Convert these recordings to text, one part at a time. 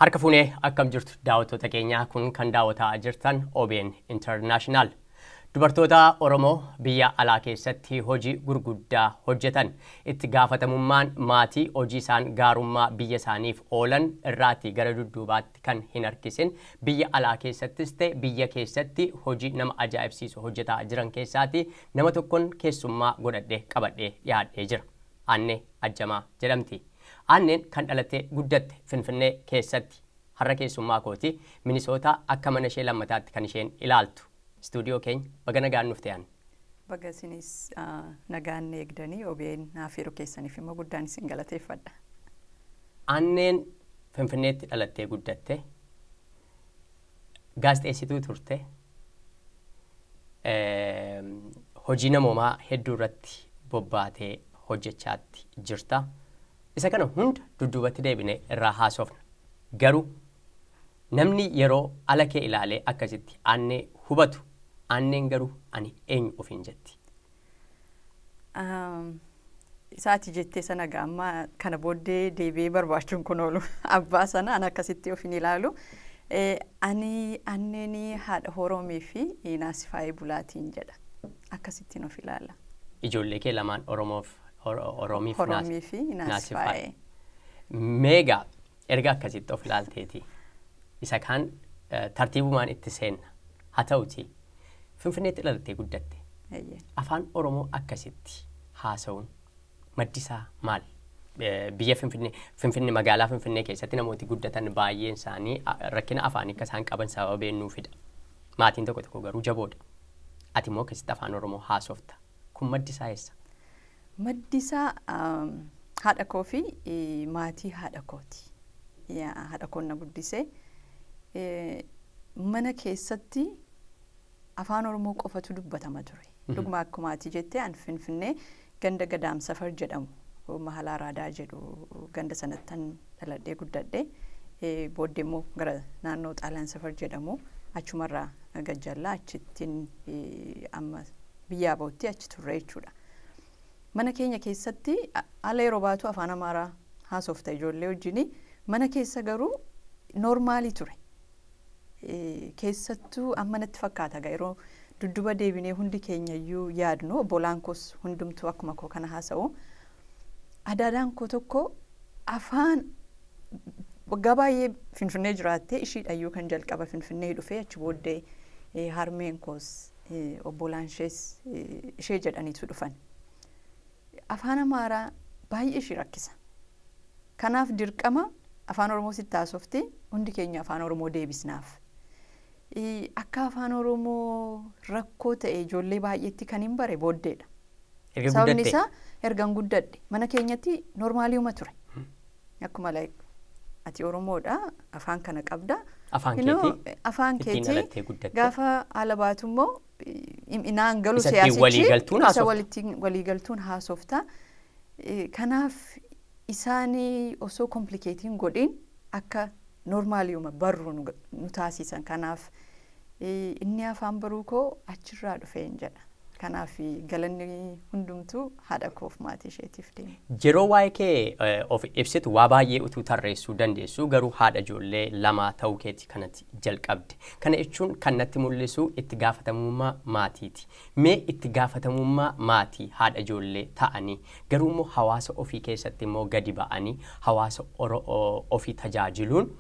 Harka fuunee, akkam jirtu daawwattoota keenyaa? Kun kan daawwataa jirtan OBN International. Dubartoota Oromoo biyya alaa keessatti hojii gurguddaa hojjetan, itti gaafatamummaan maatii, hojii isaan gaarummaa biyya isaaniif oolan irraati gara dudduubaatti kan hin harkisin, biyya alaa keessattis ta'e biyya keessatti hojii nama ajaa'ibsiisu hojjetaa jiran keessaati nama tokkon keessummaa godhadhe qabadhee dhiyaadhee jira. Aanne Ajjamaa jedhamti. Aanneen kan dhalattee guddatte Finfinnee keessatti. Har'a keessummaa kooti. Minisootaa akka mana ishee lammataatti kan isheen ilaaltu. Istuudiyoo keenya baga nagaan dhufte, Aanne. Baga isinis nagaan eegdanii OBN naaf yeroo keessaniif immoo guddaan isin galateeffadha. Aanneen Finfinneetti dhalattee guddatte. Gaazexeessituu turte. Hojii namoomaa hedduu irratti bobbaatee hojjechaatti jirta. Isa kana hunda dudduubatti deebinee irraa haasofna. Garuu namni yeroo ala kee ilaalee akkasitti Aannee hubatu, Aanneen garuu ani eenyu ofiin jetti? Isaati jettee sana egaa amma kana booddee deebi'ee barbaachuun kun oolu, abbaa sana an akkasitti of hin ilaalu. Ani Anneen haadha Horomii fi Naasifaayee Bulaatiin jedha. Akkasittiin of ilaala. Ijoollee kee lamaan Oromoof Oromiif Horomii fi Naasifaayee. Meegaa erga akkasitti of ilaalteeti, isa kaan tartiibumaan itti seenna. Haa ta'uti, Finfinneetti dhalattee guddatte. Afaan Oromoo akkasitti haasa'uun maddi isaa maal? Biyya Finfinnee, Finfinnee, magaalaa Finfinnee keessatti namooti guddatan baay'een isaanii rakkina afaanii akka isaan qaban sababa beeknuufidha. Maatiin tokko tokko garuu jaboodha. Ati immoo akkasitti afaan Oromoo haasofta. Kun maddi isaa eessa? Maddi isaa haadha koo fi maatii haadha kooti. Haadha koon na guddise. Mana keessatti afaan Oromoo qofatu dubbatama ture. Dhuguma akkuma ati jette, an Finfinnee ganda Gadaam Safar jedhamu, Mahalaa Raadaa jedhu, ganda sanattan dhaladhee guddadhe. Booddee immoo gara naannoo Xaaliyaan Safar jedhamu, achumarraa gajjallaa achittiin amma biyyaa ba'utti achi turre jechuudha. Mana keenya keessatti ala yeroo baatu afaan Amaaraa haasofta ijoollee wajjini. Mana keessa garuu normalii ture. Keessattuu amma natti fakkaata egaa, yeroo dudduba deebinee hundi keenya iyyuu yaadnu, obbolaan koos hundumtuu akkuma koo kana haasa'u. Adaadaan koo tokko afaan waggaa baay'ee Finfinnee jiraattee, ishiidha iyyuu kan jalqaba Finfinnee dhufee. Achi booddee harmeen koos obbolaan ishees ishee jedhaniitu dhufan. Afaan Amaaraa baay'ee ishii rakkisa. Kanaaf dirqama afaan Oromoo sitti haasofti, hundi keenya afaan Oromoo deebisnaaf. Akka afaan Oromoo rakkoo ta'e ijoollee baay'eetti kan hin bare booddeedha. Erga Sababni guddatte. isaa ergan guddadhe, mana keenyatti normaliuma ture. Akkuma like ati Oromoodha, afaan kana qabda. Afaan keetii afaan ittiin keetii dhalattee guddatte. Gaafa ala baatu immoo naan galu Isa ittiin siyaasichi walii galtuun isa haasofta. Walittiin walii galtuun haasofta. Kanaaf isaanii osoo complicateiin godhin akka normaliuma barru nu taasisan. Kanaaf inni afaan baruu koo achirraa dhufeen jedha. Kanaaf galanni hundumtuu haadha koof maatii isheetiif deema. Yeroo waa'ee kee of ibsitu waa baay'ee utuu tarreessuu dandeessu, garuu haadha ijoollee lama ta'uu keeti kanatti jalqabde. Kana jechuun kan natti mul'isu itti gaafatamummaa maatiiti. Mee itti gaafatamummaa maatii, haadha ijoollee ta'anii garuu immoo hawaasa ofii keessatti immoo gadi ba'anii hawaasa ofii tajaajiluun,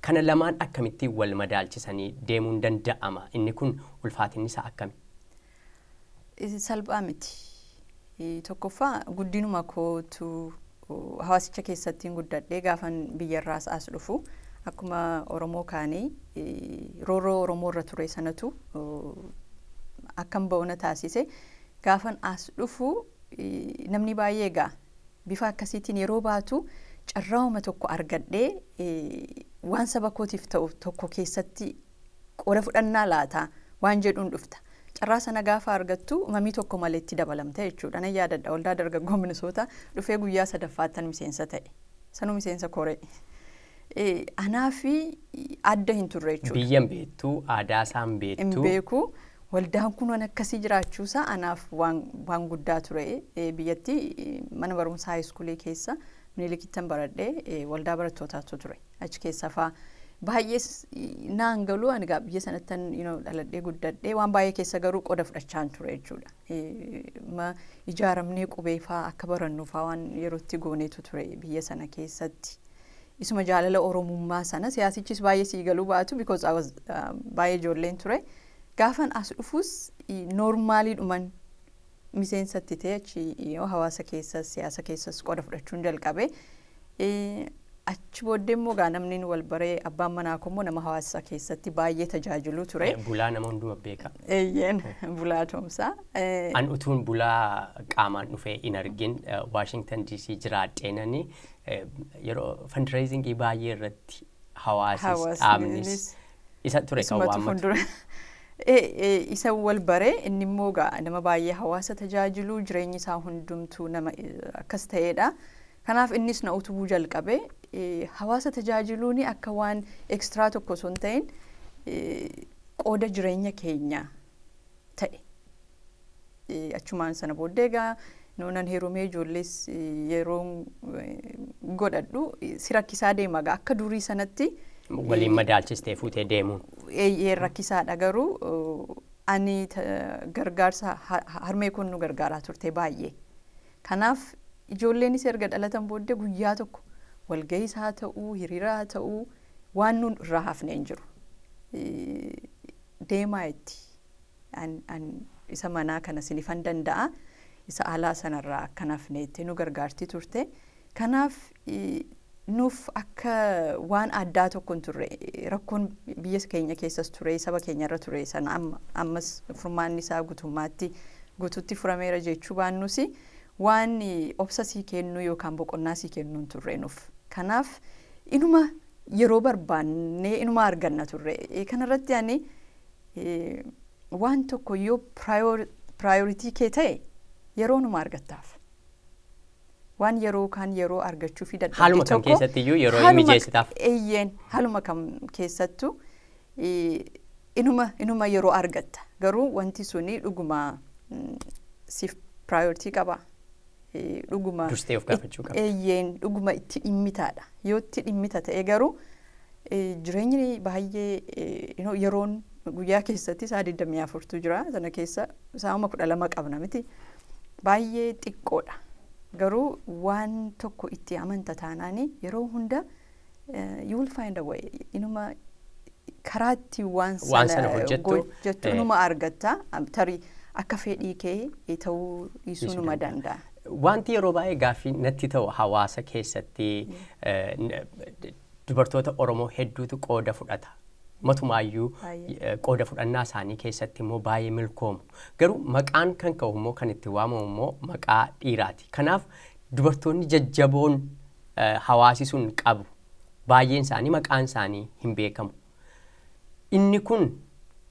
kana lamaan akkamittiin wal madaalchisanii deemuun danda'ama? Inni kun ulfaatinni isaa akkami? Salphaa miti. Tokkoffaa, guddinuma kootu hawaasicha keessatti guddadhee, gaafan biyyarraas as dhufu akkuma Oromoo kaanii roorroo Oromoo irra ture sanatu akkam ba'u na taasise. Gaafan as dhufu namni baay'ee egaa bifa akkasiitiin yeroo baatu, carraa'uma tokko argadhee waan saba kootiif ta'u tokko keessatti qooda fudhannaa laata waan jedhuun dhufta. Carraa sana gaafa argattu mamii tokko malee itti dabalamte jechuudha. Nan yaadadha, waldaa dargaggoo Minisoota dhufee guyyaa sadaffaattan miseensa ta'e. Sanuu miseensa koree. Anaa fi adda hin turre jechuudha. Biyyan beektuu, aadaa isaan hin beektuu. Beeku. Waldaan kun waan akkasii jiraachuusaa anaaf waan guddaa ture. Biyyatti mana barumsaa high schoolii keessa Minilikittan baradhee, waldaa barattootaatu ture. Achi keessa faa baay'ee naan galuu, ani gaa biyya sanattan dhaladhee guddadhee, waan baay'ee keessa garuu qooda fudhachaan ture jechuudha. Ijaaramnee qubee faa akka barannu faa waan yerootti gooneetu ture biyya sana keessatti. Isuma jaalala Oromummaa sana siyaasichis baay'ee sii galuu baatu, because I was baay'ee ijoolleen ture. Gaafan as dhufus normaliidhuman miseensatti ta'e, achi hawaasa keessas siyaasa keessas qooda fudhachuun jalqabe. Achi booddee immoo gaa namni wal baree, abbaan manaa koo immoo nama hawaasa keessatti baay'ee tajaajilu ture. Bulaa nama hunduma beeka. Eeyyeen, Bulaa Toomsaa. An utuun Bulaa qaamaan dhufee hin argin Washington DC jiraadheenani yeroo fundraisingii baay'ee irratti hawaasis dhaabnis isa ture kan waammatu. Isa wal baree, inni immoo gaa nama baay'ee hawaasa tajaajilu, jireenyi isaa hundumtuu nama akkas ta'edha. Kanaaf innis na utubuu jalqabe. Hawaasa tajaajiluun akka waan extra tokko osoo hin ta'in qooda jireenya keenya ta'e. Achumaan sana booddee egaa nuunan heerumee, ijoollees yeroo godhadhu si rakkisaa deema egaa akka durii sanatti. Waliin madaalchistee fuutee deemuun. Eeyyee, rakkisaadha, garuu ani gargaarsa harmee kun nu gargaaraa turte baay'ee. Kanaaf ijoolleenis erga dhalatan booddee guyyaa tokko walga'iis haa ta'uu, hiriira haa ta'uu, waan nun irraa hafne hin jiru. Deemaa itti isa manaa kana sinifan danda'a, isa alaa sanarraa akka hafne itti nu gargaarti turte. Kanaaf nuuf akka waan addaa tokko hin turre. Rakkoon biyya keenya keessas ture, saba keenya irra ture sana ammas furmaanni isaa guutummaatti guututti furameera jechuu baannus, waan obsa sii kennuu yookaan boqonnaa sii kennuu hin turre nuuf. Kanaaf inuma yeroo barbaannee inuma arganna turre. Kanarratti ani waan tokko yoo priority kee ta'e yeroo numa argattaaf. Waan yeroo kaan yeroo argachuu fi dadhabde Haaluma kam keessatti iyyuu yeroo hin mijeessitaaf. Eeyyeen, haaluma kam keessattuu inuma yeroo argatta. Garuu wanti suni dhuguma siif priority qaba. Dhuguma. Dursitee of gaafachuu qabda. Eeyyeen, dhuguma itti dhimmitaadha. Yoo itti dhimmita ta'e garuu jireenyi baay'ee, yeroon guyyaa keessatti sa'a 24tu jira. Sana keessa sa'uma 12 qabna miti. Baay'ee xiqqoodha. Garuu waan tokko itti amanta taanaani yeroo hunda you will find a way. Inuma karaa itti waan sana hojjettu inuma argatta. Tarii akka fedhii kee ta'uu dhiisuu numa danda'a. Wanti yeroo baay'ee gaaffii natti ta'u, hawaasa keessatti dubartoota Oromoo hedduutu qooda fudhata. Matumaayyuu qooda fudhannaa isaanii keessatti immoo baay'ee milkoomu. Garuu maqaan kan ka'u immoo, kan itti waamamu immoo maqaa dhiiraati. Kanaaf dubartoonni jajjaboon hawaasi sun qabu baay'een isaanii maqaan isaanii hin beekamu. Inni kun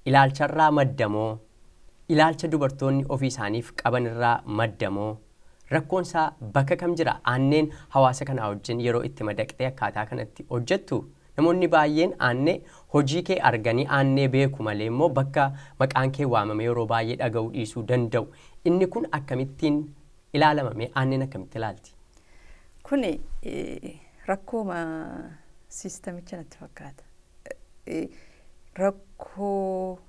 ilaalcharraa maddamoo, ilaalcha dubartoonni ofii isaaniif qaban irraa maddamoo, rakkoon isaa bakka kam jira? Aanneen hawaasa kanaa wajjin yeroo itti madaqxee akkaataa kanatti hojjettu, namoonni baay'een aannee hojii kee arganii aannee beeku malee immoo bakka maqaan kee waamame yeroo baay'ee dhaga'uu dhiisuu danda'u. Inni kun akkamittiin ilaalamame? Aanneen akkamitti ilaalti? Kuni rakkooma systemicha natti fakkaata. Rakkoo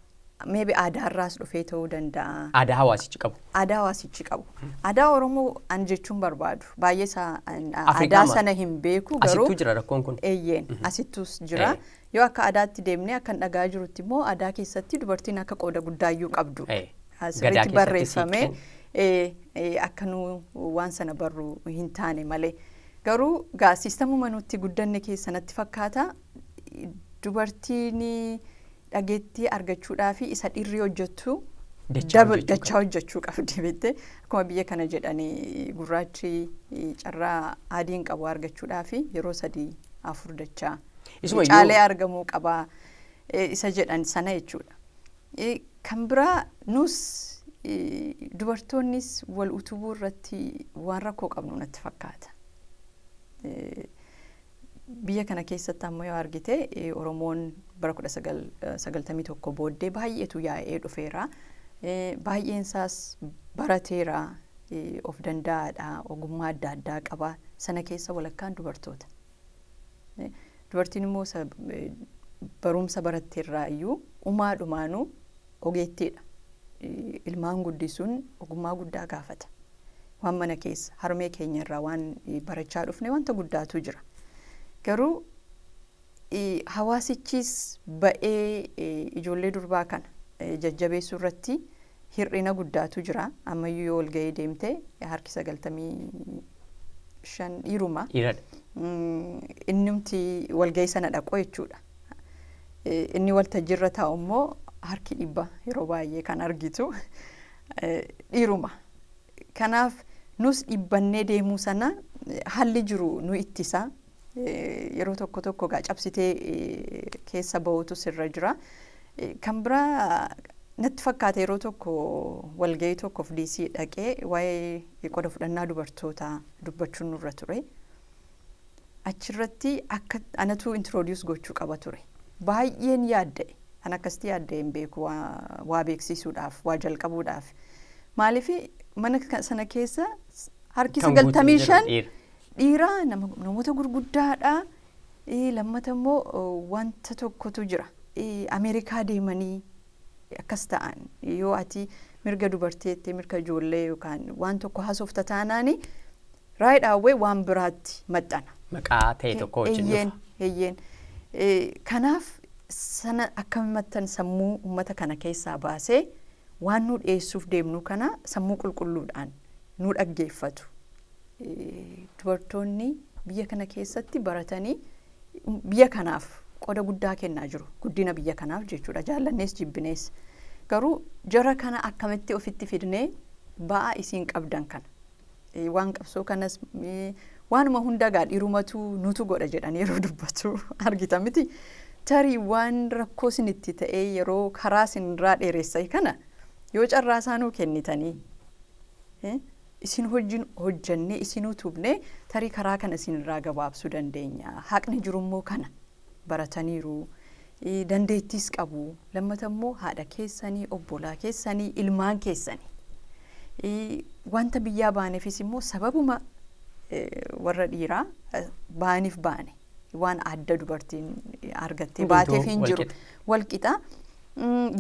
maybe aadaarraas dhufee ta'uu danda'a. Aadaa hawaasichi qabu. Aadaa hawaasichi qabu. Aadaa Oromoo an jechuun barbaadu. Baay'ee isaa aadaa sana hin beeku garuu. Asittuu jira rakkoon kun. Eeyyeen, asittus jira. Yoo akka aadaatti deemnee, akkan dhagaa jirutti immoo, aadaa keessatti dubartiin akka qooda guddaayyuu qabdu. Sirriitti barreeffamee akka nu waan sana barru hin taane malee. Garuu gaa systemuma nutti guddanne keessa natti fakkaata, dubartiin dhageettii argachuudhaa fi isa dhiirri hojjettu dachaa hojjechuu qabdi beekte. Akkuma biyya kana jedhanii, gurraachi carraa adiin qabu argachuudhaa fi yeroo sadii afur dachaa caalee argamuu qaba isa jedhan sana jechuudha. Kan biraa nus dubartoonnis wal utubuu irratti waan rakkoo qabnu natti fakkaata. Biyya kana keessatti ammoo yoo argite, Oromoon bara 1991 booddee baay'eetu yaa'ee dhufeera. Baay'een isaas barateera. Of danda'aadha, ogummaa adda addaa qaba. Sana keessa walakkaan dubartoota. Dubartiin immoo barumsa baratteerraa iyyuu umaadhumaanuu ogeettiidha. Ilmaan guddisuun ogummaa guddaa gaafata. Waan mana keessa harmee keenya irraa waan barachaa dhufne wanta guddaatu jira. Garuu hawaasichis ba'ee ijoollee durbaa kana jajjabeessuu irratti hir'ina guddaatu jira. Ammayyuu yoo ol ga'ee deemte harki 95 dhiiruma. Dhiiradha. Innumti walga'ii sana dhaqu jechuudha. Inni waltajjiirra taa'u immoo harki 100 yeroo baay'ee kan argitu dhiiruma. Kanaaf nus dhibbannee deemuu sana haalli jiru nu ittisa. Yeroo tokko tokko gaa cabsitee keessa ba'utu sirra jira. Kan biraa natti fakkaata, yeroo tokko walga'ii tokkoof DC dhaqee waa'ee qoda fudhannaa dubartootaa dubbachuun nurra ture. Achirratti akka anatu introduce gochuu qaba ture. Baay'een yaadda'e. An akkasitti yaadda'e hin beeku waa beeksisuudhaaf, waa jalqabuudhaaf. Maaliif mana sana keessa harki 95 dhiira, namoota gurguddaadha. Lammata immoo wanta tokkotu jira. Ameerikaa deemanii akkas ta'an, yoo ati mirga dubarteetti, mirga ijoollee yookaan waan tokko haasofta taanaani, right away waan biraatti maxxana. Maqaa ta'e tokko wajjin dhufa. Eeyyeen. Kanaaf sana akkamittan sammuu uummata kana keessaa baasee waan nu dhiyeessuuf deemnu kana sammuu qulqulluudhaan nu dhaggeeffatu. Dubartoonni biyya kana keessatti baratanii biyya kanaaf qoda guddaa kennaa jiru. Guddina biyya kanaaf jechuudha. Jaallannees jibbinees. Garuu jara kana akkamitti ofitti fidnee ba'aa isiin qabdan kana, waan qabsoo kanas, waanuma hunda gaa dhiirumatu nutu godha jedhanii yeroo dubbatu argita miti. Tarii waan rakkoo isinitti ta'ee yeroo karaa isinirraa dheeressa kana yoo carraa isaanuu kennitanii, isin hojiin hojjannee isin utubnee tarii karaa kana isinirraa gabaabsuu dandeenya. Haqni jirummoo kana barataniiru. Dandeettiis qabu. Lammata immoo haadha keessanii, obbolaa keessanii, ilmaan keessanii. Wanta biyyaa baaneefis immoo sababuma warra dhiiraa baaniif baane, waan adda dubartiin argattee baateef hin jiru. Walqixa.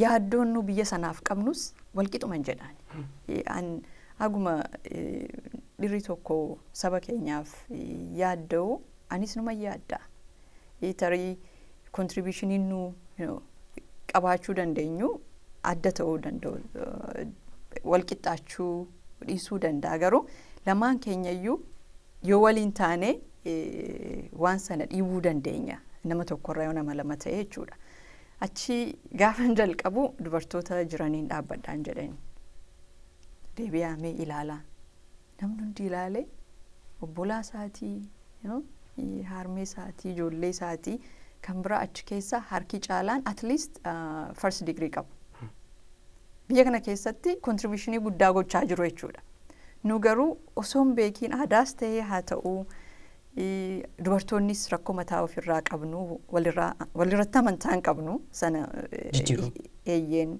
Yaaddoon nu biyya sanaaf qabnus walqixuma hin jedhaan. Haguma dhirri tokko saba keenyaaf yaadda'u anis numa yaadda'a. Tarii contributioniin nu qabaachuu dandeenyu adda ta'uu danda'u, walqixxaachuu dhiisuu danda'a, garuu lamaan keenya iyyuu yoo waliin taane waan sana dhiibuu dandeenya, nama tokkorra yoo nama lama ta'e jechuudha. Achi gaafan jalqabu dubartoota jiraniin dhaabbadhaan jedheen, deebi'aa mee ilaalaa. Namni hundi ilaalee obbolaa isaatii, harmee isaatii, ijoollee isaatii kan biraa achi keessa harki caalaan at least first degree qabu. Biyya kana keessatti contributionii guddaa gochaa jiru jechuudha. Nu garuu osoo hin beekiin aadaas ta'ee haa ta'uu, dubartoonnis rakkoo mataa ofirraa qabnu, walirratti amantaa hin qabnu sana eeyyeen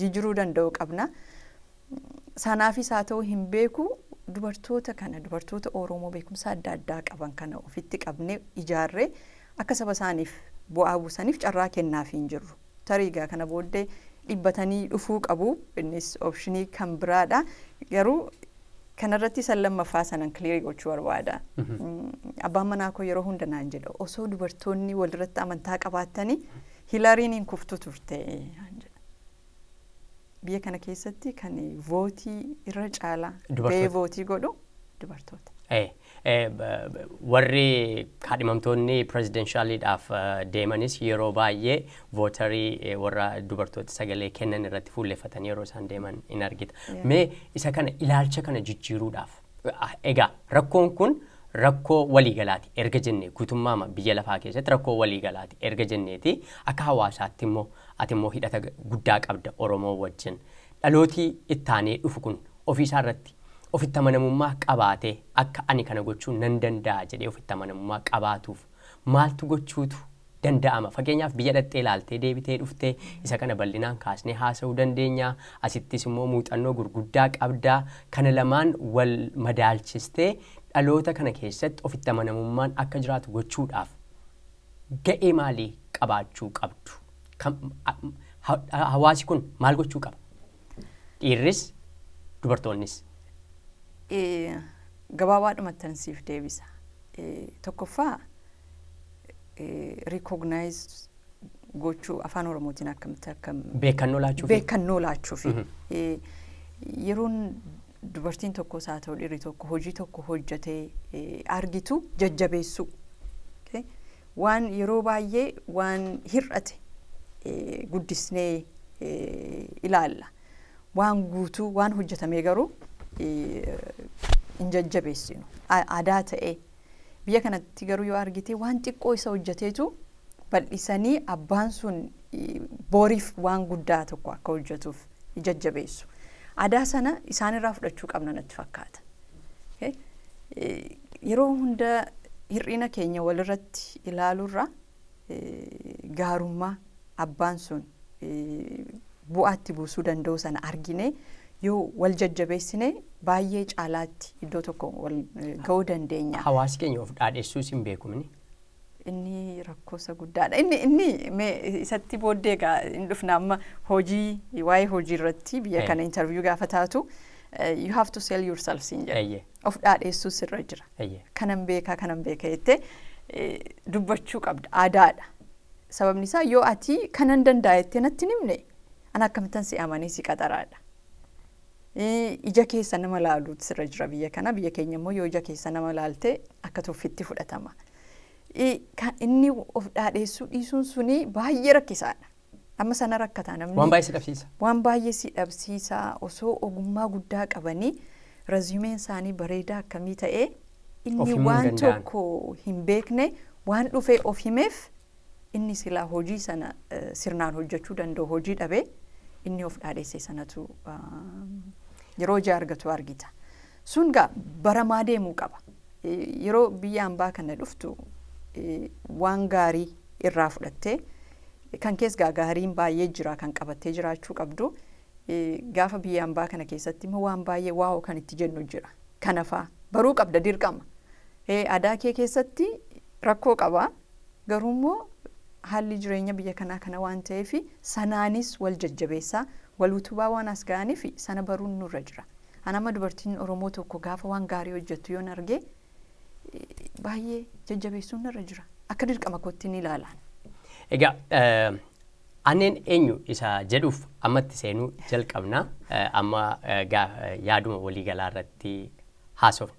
jijjiiruu danda'u qabna. Sanaafis haa ta'u hin beeku, dubartoota kana, dubartoota Oromoo beekumsa adda addaa qaban kana ofitti qabnee ijaarree akka saba isaaniif bu'aa buusaniif carraa kennaaf hin jirru. Tarii egaa kana booddee dhibbatanii dhufuu qabu, innis optionii kan biraadha. Garuu kanarratti san lammaffaa sanan clearii gochuu barbaada. Abbaan manaa koo yeroo hunda naan jedha, osoo dubartoonni walirratti amantaa qabaattanii Hilaryin hin kuftu turte naan jedha. Biyya kana keessatti kan voteii irra caalaa Dubartoota. ba'ee voteii godhu dubartoota. Warri kaadhimamtoonni presidentialiidhaaf deemanis yeroo baay'ee voterii warra dubartoota sagalee kennan irratti fuulleffatanii yeroo isaan deeman in argita. Mee isa kana, ilaalcha kana jijjiiruudhaaf, egaa rakkoon kun rakkoo waliigalaati erga jenne, guutummaa biyya lafaa keessatti rakkoo waliigalaati erga jenneeti, akka hawaasaatti immoo ati immoo hidhata guddaa qabda Oromoo wajjin. Dhalootii ittaanee dhufu kun ofiisaa irratti ofitti amanamummaa qabaatee, akka ani kana gochuu nan danda'a jedhee ofitti amanamummaa qabaatuuf maaltu gochuutu danda'ama? Fakkeenyaaf, biyya dhattee ilaaltee deebitee dhuftee isa kana bal'inaan kaasnee haasa'uu dandeenya. Asittis immoo muuxannoo gurguddaa qabdaa. Kana lamaan wal madaalchistee dhaloota kana keessatti ofitti amanamummaan akka jiraatu gochuudhaaf ga'ee maalii qabaachuu qabdu? Hawaasi kun maal gochuu qaba? Dhiirris dubartoonnis. Gabaabaadhumatti siif deebisa. Tokkoffaa, recognize gochuu, afaan Oromootiin akkamitti akkam Beekannoo laachuufi. Beekannoo laachuufi. Yeroon dubartiin tokkos haa ta'u dhiirri tokko hojii tokko hojjetee argitu jajjabeessuu. Waan yeroo baay'ee waan hir'ate guddisnee ilaalla. Waan guutuu waan hojjetame garuu hin jajjabeessinu. Aadaa ta'ee biyya kanatti garuu yoo argite, waan xiqqoo isa hojjeteetu bal'isanii abbaan sun booriif waan guddaa tokko akka hojjetuuf jajjabeessu. Aadaa sana isaanirraa fudhachuu qabna natti fakkaata. Yeroo hunda hir'ina keenya walirratti ilaaluurra gaarummaa abbaan sun bu'aatti buusuu danda'u sana argine yoo wal jajjabeessine, baay'ee caalaatti iddoo tokko wal ga'uu dandeenya. Hawaasi keenya of dhaadheessuus hin beekumni. Inni rakkoosa guddaadha. Inni mee isatti booddee egaa hin dhufna. Amma hojii, waa'ee hojii irratti biyya kana interview gaafa taatu, you have to sell yourself siin jedha. Of dhaadheessuu sirra jira. Kanan beekaa, kanan beeka jettee dubbachuu qabda. Aadaadha. Sababni isaa, yoo ati kanan danda'a jettee natti hin himne, ana akkamittan si amanee si qaxaraadha? Ija keessa nama laaluutu sirra jira biyya kana. Biyya keenya immoo yoo ija keessa nama laalte akka tuffitti fudhatama. Inni of dhaadheessuu dhiisuun suni baay'ee rakkisaadha. Amma sana rakkataa namni. Waan baay'ee si dhabsiisa. Waan baay'ee si dhabsiisa. Osoo ogummaa guddaa qabanii, resumeen isaanii bareedaa akkamii ta'ee, inni waan tokko hin beekne, waan dhufee of himeef, inni silaa hojii sana sirnaan hojjechuu danda'u hojii dhabee, inni of dhaadheesse sanatu yeroo hojii argatu argita. Sun gaa baramaa deemuu qaba. Yeroo biyya hambaa kana dhuftu waan gaarii irraa fudhattee, kan kees gaa gaariin baay'ee jira kan qabattee jiraachuu qabdu. Gaafa biyya hambaa kana keessatti immoo waan baay'ee wow kan itti jennu jira. Kanafaa baruu qabda dirqama. Aadaa kee keessatti rakkoo qaba. Garuu immoo haalli jireenya biyya kanaa kana waan ta'eef, sanaanis wal jajjabeessaa, wal utubaa waan as ga'aniif, sana baruun nurra jira. Anama dubartiin Oromoo tokko gaafa waan gaarii hojjettu yoon argee, baay'ee jajjabeessuun nurra jira. Akka dirqama kootti ni ilaalan. Egaa, anneen eenyu isa jedhuuf ammatti seenuu jalqabna. Amma yaaduma waliigalaa irratti haasofne.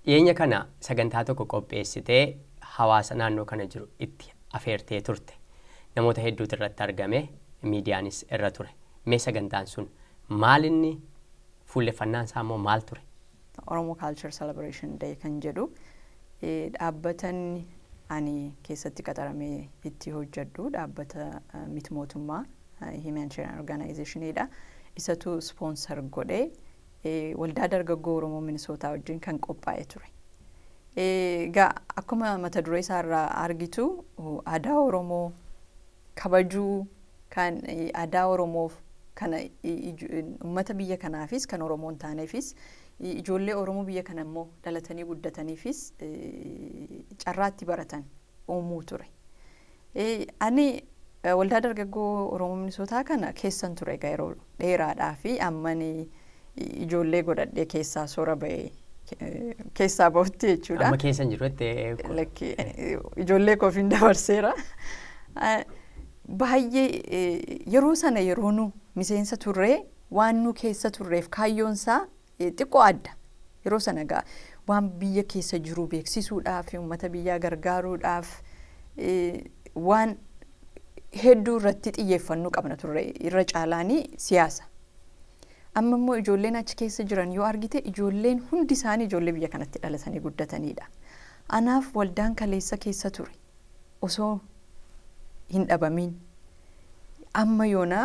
Dhiyeenya kana sagantaa tokko qopheessitee hawaasa naannoo kana jiru itti afeertee turte. Namoota hedduutu irratti argame, miidiyaanis irra ture. Mee sagantaan sun maal inni, fuulleffannaan isaa immoo maal ture? Oromo Culture Celebration Day kan jedhu, dhaabbatan ani keessatti qaxaramee itti hojjedhu dhaabbata miti mootummaa, humanitarian organizationidha. Isatu sponsor godhee waldaa dargaggoo Oromoo Minisootaa wajjin kan qophaa'e ture. Egaa akkuma mata duree isaarraa argitu, aadaa Oromoo kabajuu, kan aadaa Oromoof kana uummata biyya kanaafis, kan Oromoo hin taaneefis, ijoollee Oromoo biyya kana immoo dhalatanii guddataniifis carraatti baratan uumuu ture. Ani waldaa dargaggoo Oromoo Minisootaa kana keessan ture egaa yeroo dheeraadhaa fi ammani ijoollee godhadhee keessaa soora ba'ee keessaa bahutti jechuudha. Amma keessan jiru jettee. Lakki, ijoollee koofiin dabarseera. Baay'ee yeroo sana, yeroo nu miseensa turree, waan nu keessa turreef kaayyoon isaa xiqqoo adda. Yeroo sana gaa waan biyya keessa jiru beeksisuudhaaf, uummata biyyaa gargaaruudhaaf, waan hedduu irratti xiyyeeffannuu qabna turre, irra caalaanii siyaasa. Amma immoo ijoolleen achi keessa jiran yoo argite, ijoolleen hundi isaanii ijoollee biyya kanatti dhalatanii guddatanidha. Anaaf waldaan kaleessa keessa ture osoo hin dhabamin amma yoona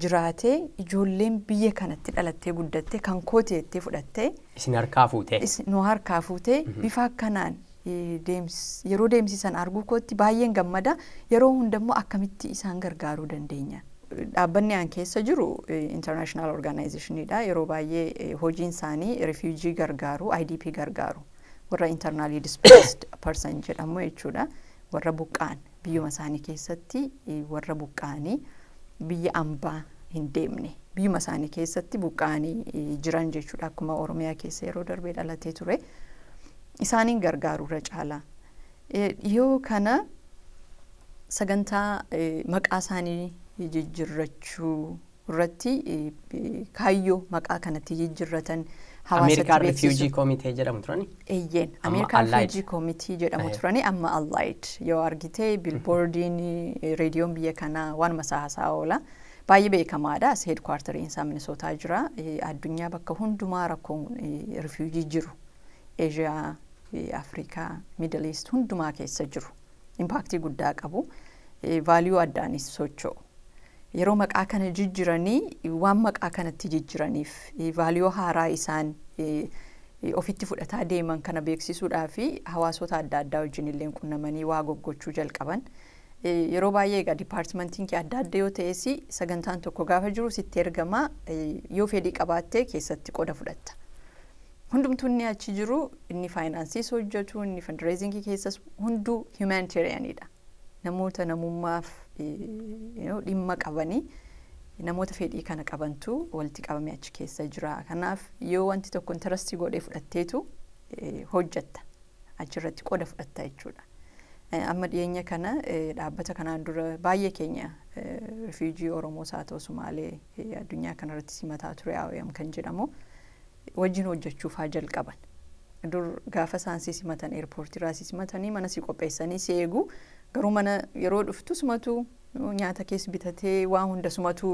jiraatee, ijoolleen biyya kanatti dhalattee guddattee kan kooti jettee fudhattee Isin harkaa fuutee. Nu harkaa fuutee bifa akkanaan Yeroo deemsisan arguu kootti baay'een gammada. Yeroo hundammoo akkamitti isaan gargaaruu dandeenya? Dhaabbanni an keessa jiru international organizationidha. Yeroo baay'ee hojiin isaanii refugee gargaaru, IDP gargaaru. Warra internally displaced person jedhamu jechuudha. Warra buqqa'an, biyyuma isaanii keessatti warra buqqa'anii biyya ambaa hin deemne, biyyuma isaanii keessatti buqqa'anii jiran jechuudha. Akkuma Oromiyaa keessa yeroo darbee dhalatee ture. Isaaniin gargaaruu irra caalaa. Dhiyoo kana sagantaa maqaa isaanii jijjiirrachuu irratti kaayyoo maqaa kanatti jijjiirratan hawaasatti Ameerikaan beeksisuu. Refugee Committee jedhamu turani. Eeyyeen, Amma Ameerikaan Allied. Refugee Committee jedhamu turani, amma Allied. Yoo argite billboardiin, reediyoon biyya kanaa waanuma isaa haasaa oola. Baay'ee beekamaadha. As headquarteriin isaa Minisootaa jira. Addunyaa bakka hundumaa rakkoon refugee jiru. Eeshiyaa, Afrikaa, Middle East hundumaa keessa jiru. Impactii guddaa qabu. Value addaanis socho'u. Yeroo maqaa kana jijjiranii, waan maqaa kanatti jijjiraniif value haaraa isaan ofitti fudhataa deeman kana beeksisuudhaa fi hawaasota adda addaa wajjin illee qunnamanii waa goggochuu jalqaban. Yeroo baay'ee egaa departmentiin kee adda adda yoo ta'es, sagantaan tokko gaafa jiru sitti ergamaa, yoo fedhii qabaatte keessatti qoda fudhatta. Hundumtuu inni achi jiru, inni financeis hojjetu, inni fundraisingii keessas, hunduu humanitarianidha. Namoota namummaaf dhimma qabanii, namoota fedhii kana qabantu walitti qabamee achi keessa jira. Kanaaf yoo wanti tokko interestii godhee fudhatteetu hojjetta. Achirratti qoda fudhatta jechuudha. Amma dhiyeenya kana dhaabbata kanaan dura baay'ee keenya refugee Oromoos haa ta'u Sumaalee addunyaa kanarratti simataa ture, IOM kan jedhamu wajjin hojjechuuf haa jalqaban. Dur gaafa isaan si simatan, airportii irraa si simatanii, mana si qopheessanii si eegu. Garuu mana yeroo dhuftu sumatu nyaata keessa bitatee, waan hunda sumatu.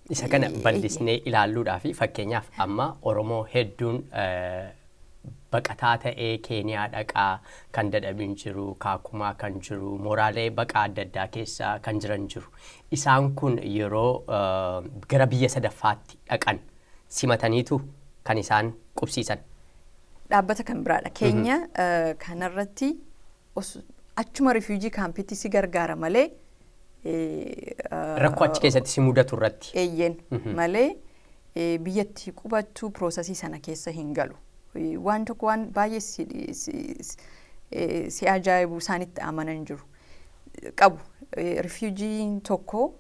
Isa kana bal'isnee ilaalluudhaa fi fakkeenyaaf amma Oromoo hedduun baqataa ta'ee Keeniyaa dhaqaa kan dadhabin jiru, Kaakumaa kan jiru, mooraalee baqaa adda addaa keessa kan jiran jiru. Isaan kun yeroo gara biyya sadaffaatti dhaqan simataniitu kan isaan qubsiisan. Dhaabbata kan biraadha. Keenya kanarratti achuma refugee campitti si gargaara malee Rakkoo achi keessatti si mudatu irratti. Eeyyeen, malee biyyatti qubattu processii sana keessa hin galu. Waan tokko, waan baay'ee si ajaa'ibu, isaanitti amanan jiru. Qabu. Refugeen tokko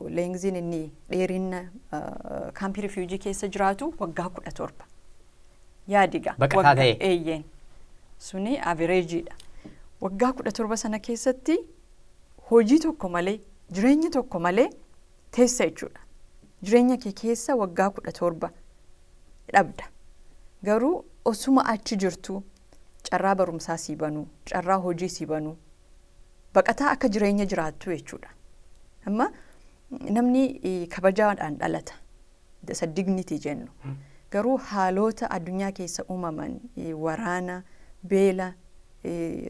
lengthiin inni dheerina campii refugee keessa jiraatu waggaa 17. Yaadiga. Baqataa ta'e. Eeyyeen. Suni averageiidha. Waggaa 17 sana keessatti hojii tokko malee, jireenya tokko malee teessa jechuudha. Jireenya kee keessa waggaa 17 dhabda. Garuu osuma achi jirtu carraa barumsaa sii banuu, carraa hojii sii banuu, baqataa akka jireenya jiraattu jechuudha. Amma namni kabajaadhaan dhalata. Isa dignity jennu. Garuu haalota addunyaa keessa uumaman, waraana, beela,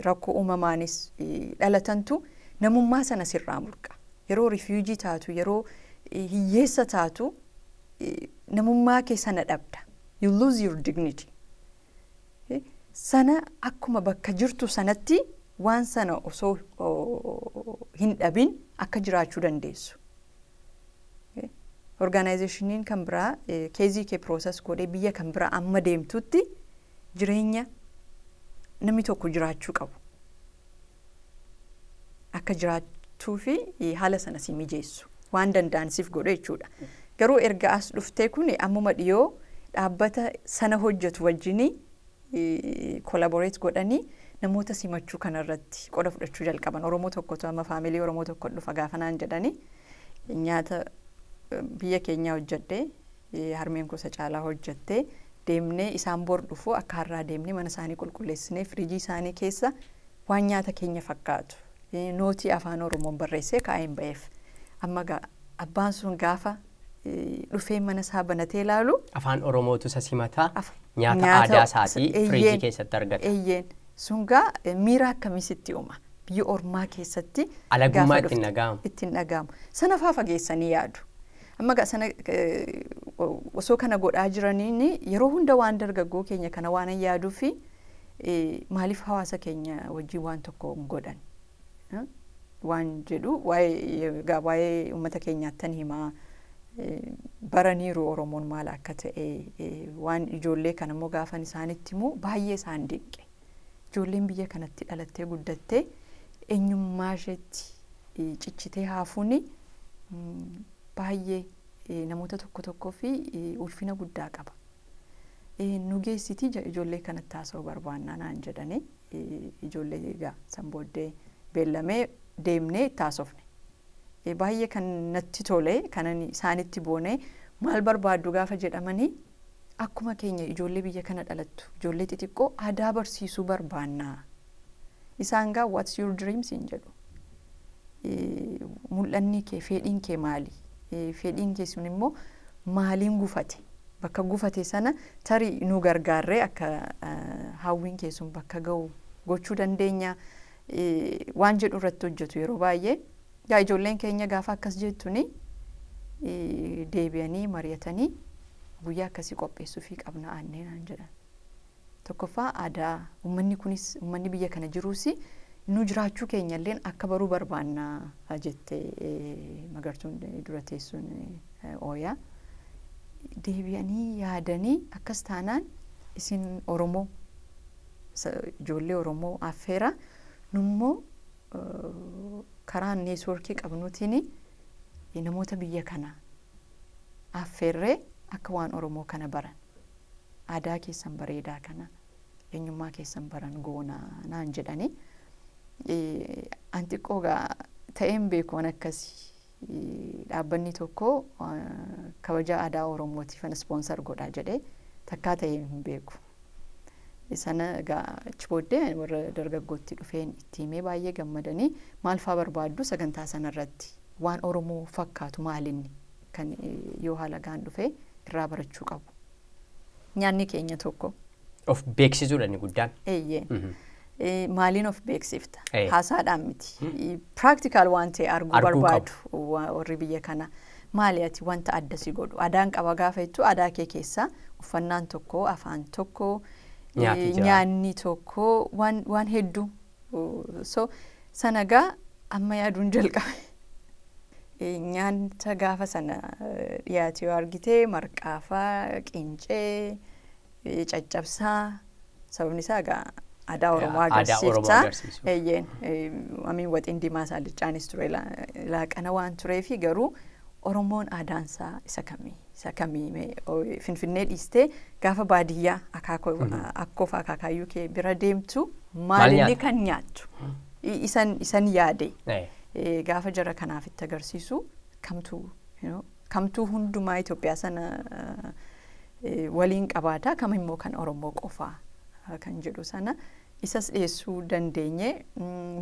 rakkoo uumamaanis dhalatantu namummaa sana sirraa mulqa. Yeroo refugee taatu, yeroo hiyyeessa taatu, namummaa kee sana dhabda. You lose your dignity. Sana akkuma bakka jirtu sanatti waan sana osoo hin dhabin akka jiraachuu dandeessu. Organizationiin kan biraa caseii kee process godhee biyya kan biraa amma deemtutti jireenya namni tokko jiraachuu qabu. Akka jiraachuu fi haala sana si mijeessu. Waan danda'an siif godhu jechuudha. Garuu erga as dhuftee kun ammuma dhiyoo dhaabbata sana hojjetu wajjinii collaborate godhanii namoota simachuu kanarratti qoda fudhachuu jalqaban. Oromoo tokkotu amma family Oromoo tokko dhufa gaafa naan jedhanii, nyaata biyya keenyaa hojjedhee, harmeen gosa caalaa hojjettee, deemnee isaan bor dhufu akka har'aa deemnee mana isaanii qulqulleessinee, firiijii isaanii keessa waan nyaata keenya fakkaatu noteii afaan Oromoon barreessee kaa'een ba'eef. Amma abbaan sun gaafa dhufee mana isaa banatee ilaalu Afaan Oromootu isa simataa, nyaata aadaa isaatii firiijii keessatti argata. Eeyyeen, sun gaa miira akkamii sitti uuma biyya ormaa keessatti? Alagummaa ittiin dhaga'amu. Ittiin dhaga'amu. Sana faa fageessanii yaadu. Amma gaa sana osoo kana godhaa jiraniin yeroo hunda waan dargaggoo keenya kana waan yaaduu fi Maaliif hawaasa keenya wajjin waan tokko hin godhan waan jedhu, waa'ee uummata keenyaattan himaa, baraniiru Oromoon maal akka ta'e. Waan ijoollee kana immoo gaafan isaanitti himu baay'ee isaan dinqe. Ijoolleen biyya kanatti dhalattee guddattee eenyummaa isheetti cichitee haafuuni baay'ee namoota tokko tokkoo fi ulfina guddaa qaba. Nu geessitii ijoollee kanatti haasa'uu barbaannaa naan jedhanii, ijoollee egaa san booddee beellamee deemnee itti haasofne. Baay'ee kan natti tole, kanan isaanitti boonee, maal barbaaddu gaafa jedhamanii, akkuma keenya ijoollee biyya kana dhalattu, ijoollee xixiqqoo aadaa barsiisuu barbaannaa. Isaan gaa "What's your dreams?" hin jedhu. Mul'anni kee, fedhiin kee maali? Fedhiin kee sun immoo maaliin gufate? Bakka gufate sana tarii nu gargaarree akka hawwiin kee sun bakka ga'u gochuu dandeenya waan jedhu irratti hojjetu yeroo baay'ee. Gaa ijoolleen keenya gaafa akkas jettuni deebi'anii mari'atanii guyyaa akkasii qopheessuufii qabna aannee naan jedhan. Tokkoffaa aadaa uummanni kunis, uummanni biyya kana jiruus, nu jiraachuu keenya illeen akka baruu barbaanna jette Magartuun, dura teessuun ooyaa. Deebi'anii yaadanii, akkas taanaan isin Oromoo, ijoollee Oromoo affeera, nummoo karaa networkii qabnuutiin namoota biyya kana affeerree akka waan Oromoo kana baran, aadaa keessan bareedaa kana, eenyummaa keessan baran goonaa naan jedhanii. An xiqqoo gaa ta'een beeku waan akkasii, dhaabbanni tokko kabaja aadaa Oromootiif sponsor godhaa jedhee takkaa ta'ee hin beeku. Sana egaa achi booddee warra dargaggootti dhufeen itti himee, baay'ee gammadanii, maal faa barbaaddu sagantaa sanarratti, waan Oromoo fakkaatu maalinni kan yoo haala gaan dhufee irraa barachuu qabu? Nyaanni keenya tokko. Of beeksisuudha inni guddaan. Eeyyee. Maaliin of beeksifta? Haasaadhaan miti. Practical waan ta'e arguu barbaadu warri biyya kana. Maali ati wanta adda si godhu? Aadaan qaba gaafa jettu, aadaa kee keessaa uffannaan tokko, afaan tokko, nyaanni tokko, waan hedduu. So sana gaa amma yaaduun jalqabe. Nyaata gaafa sana dhiyaate yoo argite, marqaafaa, qincee, caccabsaa, sababni isaa egaa aadaa Oromoo agarsiifta. Eeyyeen, amiin, waxiin diimaa isaa liccaanis ture, laaqana waan tureefi. Garuu Oromoon aadaansaa isa kamii? Finfinnee dhiistee gaafa baadiyyaa akaakoo akkoof akaakayyuu kee bira deemtu maalinni kan nyaattu? Isan yaade gaafa jara kanaaf itti agarsiisu, kamtuu hundumaa Itoophiyaa sana waliin qabaata, kam immoo kan Oromoo qofaa kan jedhu sana isas dhiyeessuu dandeenye.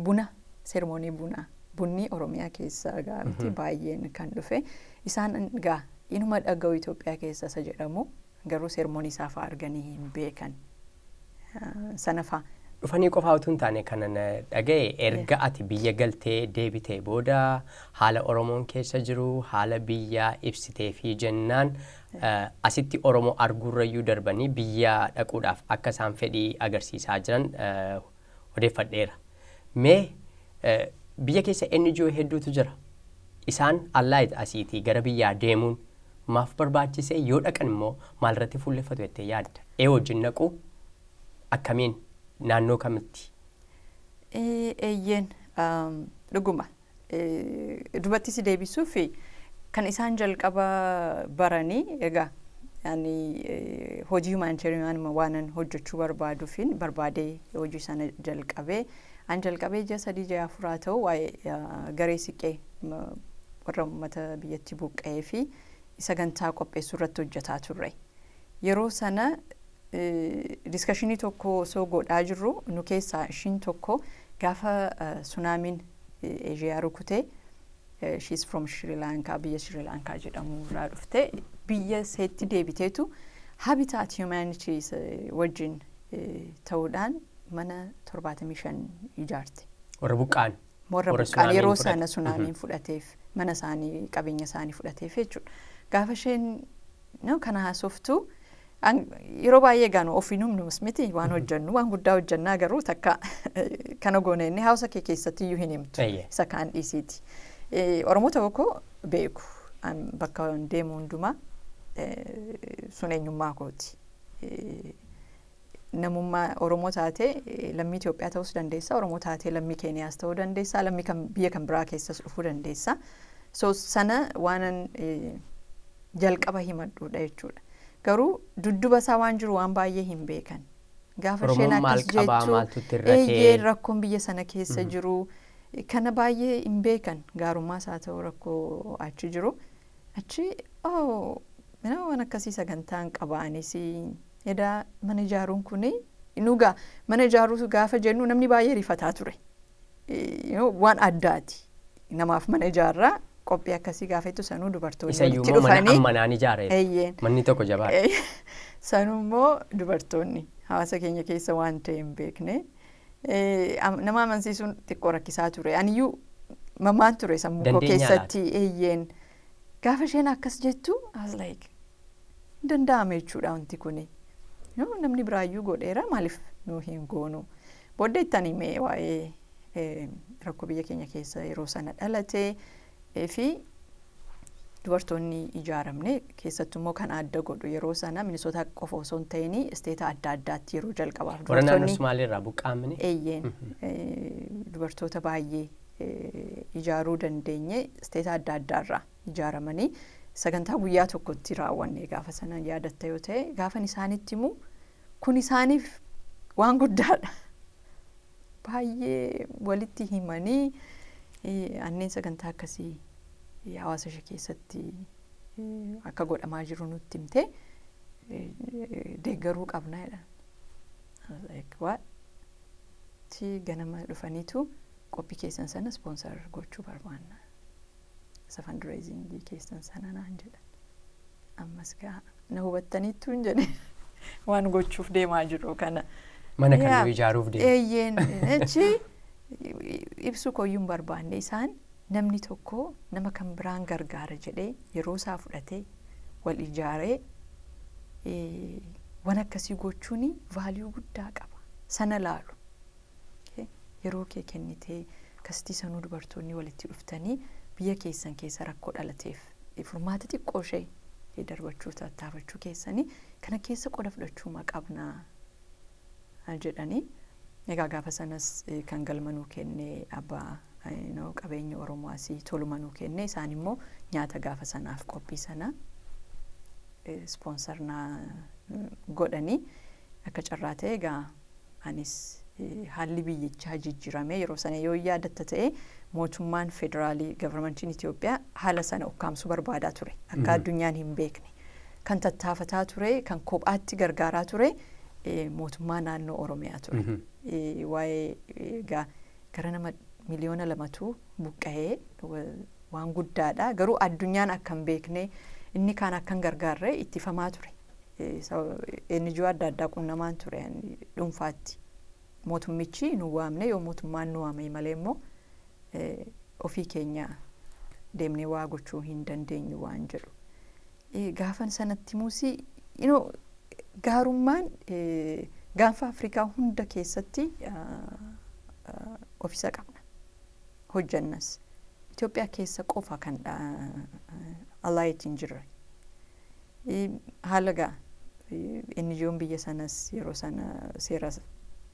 Buna, ceremony bunaa, bunni Oromiyaa keessa gaafti baay'een kan dhufe, isaan gaa inuma dhaga'u Itoophiyaa keessa isa jedhamu, garuu ceremony isaa fa'aa arganii hin beekan sana fa'a. Dhufanii qofaa utuu hin taane, kanan dhaga'e, erga ati biyya galtee deebitee booda haala Oromoon keessa jiru, haala biyyaa ibsitee fi jennaan, asitti Oromoo arguurrayyuu darbanii biyya dhaquudhaaf akka isaan fedhii agarsiisaa jiran odeeffadheera. Mee biyya keessa NGO hedduutu jira. Isaan allaayit asiitii gara biyyaa deemuun maaf barbaachisee? Yoo dhaqan immoo maalirratti fuulleffatu jettee yaadda? Ee, wajjin naquu akkamiin, naannoo kamitti? Eeyyeen, dhuguma. Dubartii si deebisuuf kan isaan jalqaba baranii, egaa ani hojii humanitarian waanan hojjechuu barbaaduufin barbaadee hojii sana jalqabee, an jalqabee ji'a 3, ji'a 4 ta'u, waa'ee garee siqee warra uummata biyyatti buqqa'ee fi sagantaa qopheessuu irratti hojjetaa turre. Yeroo sana discussionii tokko osoo godhaa jirru, nu keessaa ishiin tokko gaafa tsunaamiin Eeshiyaa rukutee, she's from Sri Lanka, biyya Sri Lanka jedhamu irraa dhufte, biyya seetti deebiteetu Habitat Humanity wajjin ta'uudhaan mana 75 ijaarte. Warra buqqa'an. Warra buqqa'an yeroo sana tsunaamiin fudhateef, mana isaanii, qabeenya isaanii fudhateef jechuudha. Gaafa isheen kana haasoftu Yeroo baay'ee gaanu ofiin humnus miti waan hojjennu, waan guddaa hojjennaa, garuu takka kana goone inni hawaasa kee keessatti iyyuu hin himtu. Isa kaan dhiisiiti. Oromoo tokko beeku, bakka deemu hundumaa sun eenyummaa kooti. Namummaa Oromoo taatee lammii Itoophiyaa ta'uus dandeessa, Oromoo taatee lammii Keeniyaas ta'uu dandeessa, lammii kan biyya kan biraa keessas dhufuu dandeessa. So sana waanan jalqaba himadhuudha jechuudha. Garuu dudduba isaa waan jiru waan baay'ee hin beekan. Gaafa isheen akkas jettu, eeyyee, rakkoon biyya sana keessa jiru kana baay'ee hin beekan, gaarummaas haa ta'u rakkoo achi jiru. Achi oh nama waan akkasii sagantaan qaba, anis edaa mana ijaaruun kuni nugaa mana ijaaruu gaafa jennu namni baay'ee rifataa ture. Waan addaati. Namaaf mana ijaarraa qophii akkasii gaafa jettu, sanuu dubartoonni walitti dhufanii. Mana ammanaan ijaare. Manni tokko jabaadha. Sanuu immoo dubartoonni hawaasa keenya keessa waan ta'e hin beekne. Nama amansiisuun xiqqoo rakkisaa ture. Aniyyuu mamaan ture sammuu koo keessatti, eeyyeen. Gaafa isheen akkas jettu, I was like, danda'ame jechuudha wanti kuni. Namni biraayyuu godheera, maaliif nu hin goonu? Booddee ittaan himee waa'ee rakkoo biyya keenya keessa yeroo sana dhalate fi dubartoonni ijaaramne, keessattuu immoo kan adda godhu yeroo sana Minisoota qofa osoo hin ta'in isteeta adda addaatti yeroo jalqabaaf Warra naannoo Somaaliirraa buqqaamne. Eeyyeen, dubartoota baay'ee ijaaruu dandeenye, isteeta adda addaarraa ijaaramanii sagantaa guyyaa tokkotti raawwanne. Gaafa sana yaadatta yoo ta'e, gaafan isaanitti himu kun isaaniif waan guddaadha. Baay'ee walitti himanii anneen sagantaa akkasii hawaasa ishee keessatti akka godhamaa jiru nutti himte, deeggaruu qabna jedhan. What? Ganama dhufaniitu qophii keessan sana sponsor gochuu barbaanna. Isa fundraisingii keessan sana naan jedhan. Ammas gaa na hubattaniittu hin jedhe waan gochuuf deemaa jiru kana. Mana kan nu ijaaruuf deema. Eeyyeen, achi ibsuu koyyuu hin barbaanne. Isaan namni tokko nama kan biraan gargaara jedhee yeroo isaa fudhatee wal ijaaree waan akkasii gochuun value guddaa qaba. Sana laalu. Yeroo kee kennitee akkasitti sanuu dubartoonni walitti dhuftanii biyya keessan keessa rakkoo dhalateef furmaata xiqqoo ishee darbachuu tattaafachuu keessanii kana keessa qoda fudhachuu qabnaa jedhanii. Egaa gaafa sanas kan galma nuu kenne abbaa qabeenya Oromoo asii toluma nuu kenne, isaan immoo nyaata gaafa sanaaf qophii sana sponsor naa godhanii. Akka carraa ta'e egaa anis haalli biyyichaa jijjiirame yeroo sana yoo yaadatta ta'e, mootummaan federaalii, governmentiin Itoophiyaa haala sana ukkaamsuu barbaadaa ture, akka addunyaan hin beekne kan tattaafataa ture, kan kophaatti gargaaraa ture mootummaa naannoo Oromiyaa ture. Waa'ee egaa gara nama 2 miliyoona buqqa'ee waan guddaadha, garuu addunyaan akka hin beekne, inni kaan akka hin gargaarre ittifamaa ture. NGO adda addaa qunnamaan ture dhuunfaatti. Mootummichi nu waamne, yoo mootummaan nu waame malee immoo ofii keenya deemnee waa gochuu hin dandeenyu waan jedhu. Gaafan sanatti muusii gaarummaan gaanfa Afrikaa hunda keessatti ofisa qabna. Hojjannas. Itoophiyaa keessa qofa kan Alight hin jirre. Haala gaa NGO'n biyya sanas yeroo sana seera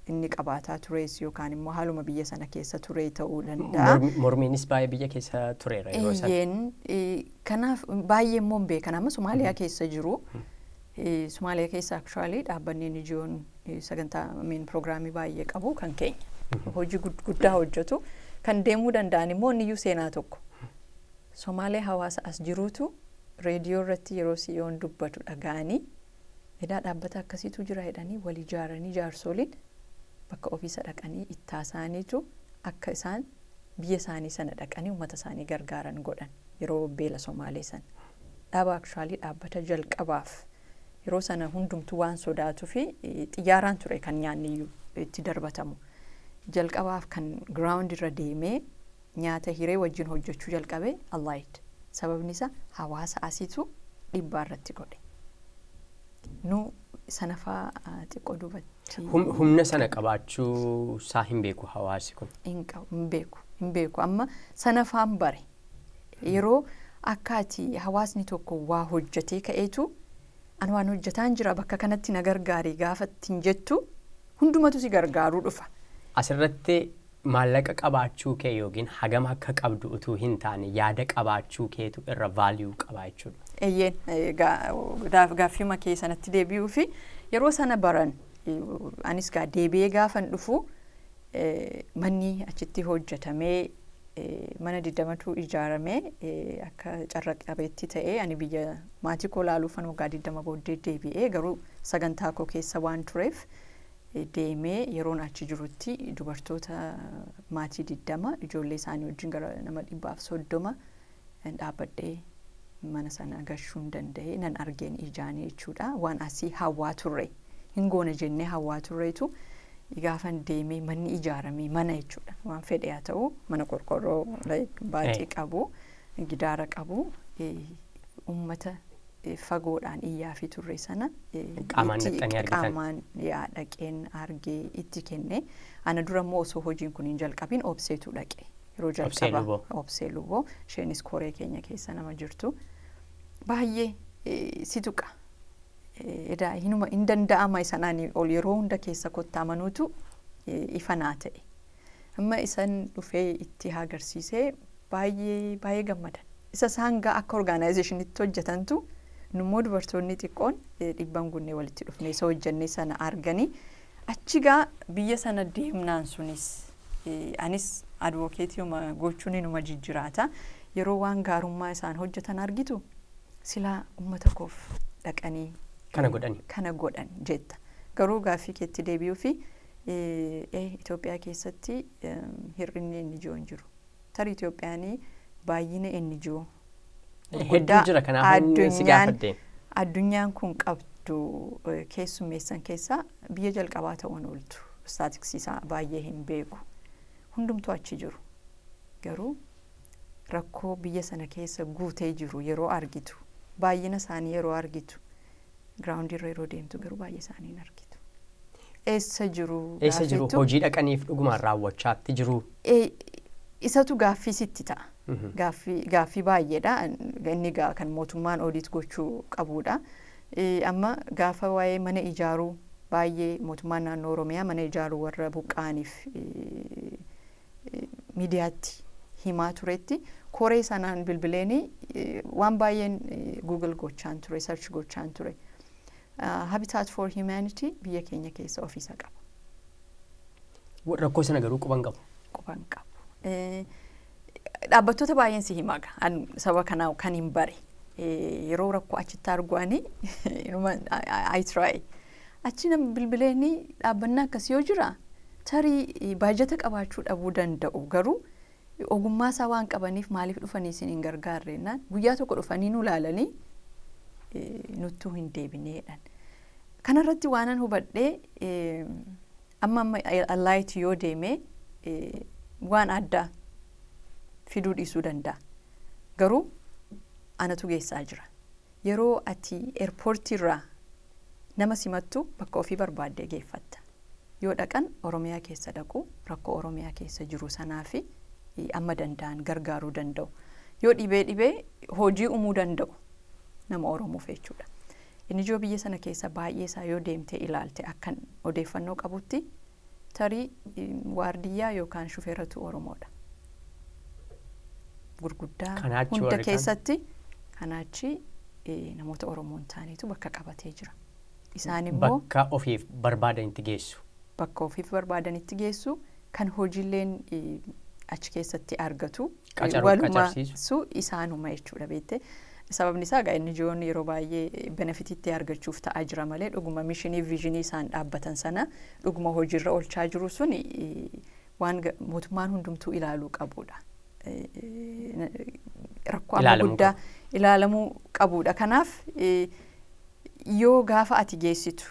inni qabaataa tures yookaan immoo haaluma biyya sana keessa ture ta'uu danda'a. Mormiinis baay'ee biyya keessa tureera yeroo sana. Eeyyeen, kanaaf baay'ee immoo hin beekan. Amma Somaaliyaa keessa jiru. Somaaliyaa keessa actually dhaabbanni NGO'n sagantaa miin piroogiraamii baay'ee qabu kan keenya. Hojii guddaa hojjetu. Kan deemuu danda'an immoo inni seenaa tokko. Somaaliyaa hawaasa as jiruutu reediyoo irratti yeroo CEO'n dubbatu dhaga'anii, edaa dhaabbata akkasiitu jira jedhanii wal ijaaranii jaarsoliin bakka ofiisa dhaqanii itti haasa'aniitu akka isaan biyya isaanii sana dhaqanii uummata isaanii gargaaran godhan yeroo beela Somaalee sana. Dhaaba actually dhaabbata jalqabaaf yeroo sana hundumtuu waan sodaatuu fi xiyyaaraan ture kan nyaanni iyyuu itti darbatamu. Jalqabaaf kan ground irra deemee nyaata hiree wajjin hojjechuu jalqabe Alight. Sababni isaa hawaasa asiitu dhiibbaa irratti godhe. Nu sanafaa xiqqoo duubatti. Humna sana qabaachuu isaa hin beeku hawaasi kun. Hin qabu, hin beeku, hin beeku. Amma sanafaan bare yeroo akka ati hawaasni tokko waa hojjetee ka'eetu, "Ani waan hojjetaan jira, bakka kanatti na gargaari" gaafa ittiin jettu, hundumatu si gargaaruu dhufa. Asirratti maallaqa qabaachuu kee yookiin hagam akka qabdu utuu hin taane, yaada qabaachuu keetu irra value qaba jechuudha. Eeyyeen, gaaffii kee sanatti deebi'uu fi yeroo sana baran anis gaa deebi'ee gaafan dhufu, manni achitti hojjetamee, mana 20tu ijaaramee, akka carra qabeetti ta'ee ani biyya maatii koo laaluufan waggaa 20 booddee deebi'ee, garuu sagantaa koo keessa waan tureef deemee, yeroon achi jirutti dubartoota maatii 20 ijoollee isaanii wajjin gara nama 130 dhaabbadhee mana sana gashuu hin danda'e, nan argeen ijaanii jechuudha. Waan asii hawwaa turre, hin goona jennee hawwaa turreetu, gaafan deemee manni ijaaramee, mana jechuudha, waan fedhe haa ta'u, mana qorqorroo baaxii qabu, gidaara qabu, ummata fagoodhaan iyyaa fi turre sana Qaamaan dhaqxanii argitan. Qaamaan yaa dhaqeen argee itti kenne. Ana dura immoo osoo hojiin kun hin jalqabin Obseetu dhaqe yeroo Obsee jalqaba. Luboo. Obsee Luboo, isheenis koree keenya keessa nama jirtu. Baay'ee si tuqa. Edaa hinuma hin danda'ama sanaan ol yeroo hunda keessa kottaa manuutu ifa naa ta'e. Amma isan dhufee itti agarsiisee baay'ee baay'ee gammadan. Isa isaan gaa akka organizationitti hojjetantu, nummoo dubartoonni xiqqoon dhibban gunnee walitti dhufnee isa hojjennee sana arganii, achi gaa biyya sana deemnaan sunis anis advocate gochuun inuma jijjiraata. Yeroo waan gaarummaa isaan hojjetan argitu, silaa uummata koof dhaqanii Kana godhani. kana godhan jetta. Garuu gaaffii keetti deebi'uu fi Itoophiyaa keessatti hir'inni NGO hin jiru. Tarii Itoophiyaan baay'ina NGO Hedduu jira, kanaaf si gaafadhe. Addunyaan kun qabdu keessummeessan keessaa biyya jalqabaa ta'uun ooltu. Statistics isaa baay'ee hin beeku. Hundumtuu achi jiru. Garuu rakkoo biyya sana keessa guutee jiru yeroo argitu, baay'ina isaanii yeroo argitu, groundiirra yeroo deemtu garuu baay'ee isaanii hin argitu. Eessa jiru? Eessa jiru? Gaaffiitu Hojii dhaqaniif dhugumaan raawwachaatti jiru. Isatu gaaffii sitti ta'a. Gaaffii baay'eedha. Inni gaa kan mootummaan audit gochuu qabudha. Amma gaafa waa'ee mana ijaaruu baay'ee mootummaan naannoo Oromiyaa mana ijaaruu warra buqqa'aniif miidiyaatti himaa turetti, koree sanaan bilbileeni waan baay'een Google gochaan ture, search gochaan ture. Habitat for Humanity biyya keenya keessa ofiisa qaba. Rakkoo sana garuu quban qabu. Quban qabu. Dhaabbattoota baay'een si himaa gaa saba kanaa kan hin bare yeroo rakkoo achitti argu ani I try. Achi nam bilbileeni, dhaabbannaa akkasii yoo jira, tarii baajata qabaachuu dhabuu danda'u, garuu ogummaa isaa waan qabaniif maaliif dhufanii isin hin gargaarrennaan, guyyaa tokko dhufanii nu laalanii nuttuu hin deebineedhaan. Kanarratti waanan hubadhee, amma Alight yoo deeme waan addaa fiduu dhiisuu danda'a. Garuu anatu geessaa jira. Yeroo ati airportiirraa nama simattu bakka ofii barbaaddee geeffatta. Yoo dhaqan Oromiyaa keessa dhaqu, rakkoo Oromiyaa keessa jiru sanaa fi amma danda'an gargaaruu danda'u. Yoo dhibee dhibee hojii uumuu danda'u nama Oromoof jechuudha. Inni ijoo biyya sana keessa baay'ee isaa yoo deemtee ilaalte, akkan odeeffannoo qabutti, tarii waardiyyaa yookaan shufeeratu Oromoodha. Gurguddaa Kanaachi hunda warri kaan? keessatti kanaachi namoota Oromoo hin taanetu bakka qabatee jira. Isaan immoo Bakka ofiif barbaadanitti geessu. Bakka ofiif barbaadanitti geessu, kan hojiileen achi keessatti argatu Qacaruu, walumaa qacarsiisu. Su isaanuma jechuudha, beekte. Sababni isaa egaa inni ijoon yeroo baay'ee benefititti argachuuf ta'aa jira malee, dhuguma missionii visionii isaan dhaabbatan sana dhuguma hojiirra oolchaa jiru suni waan mootummaan hundumtuu ilaaluu qabudha. Rakkoo amma Ilaalamuu guddaa ilaalamuu qabudha. Kanaaf yoo gaafa ati geessitu,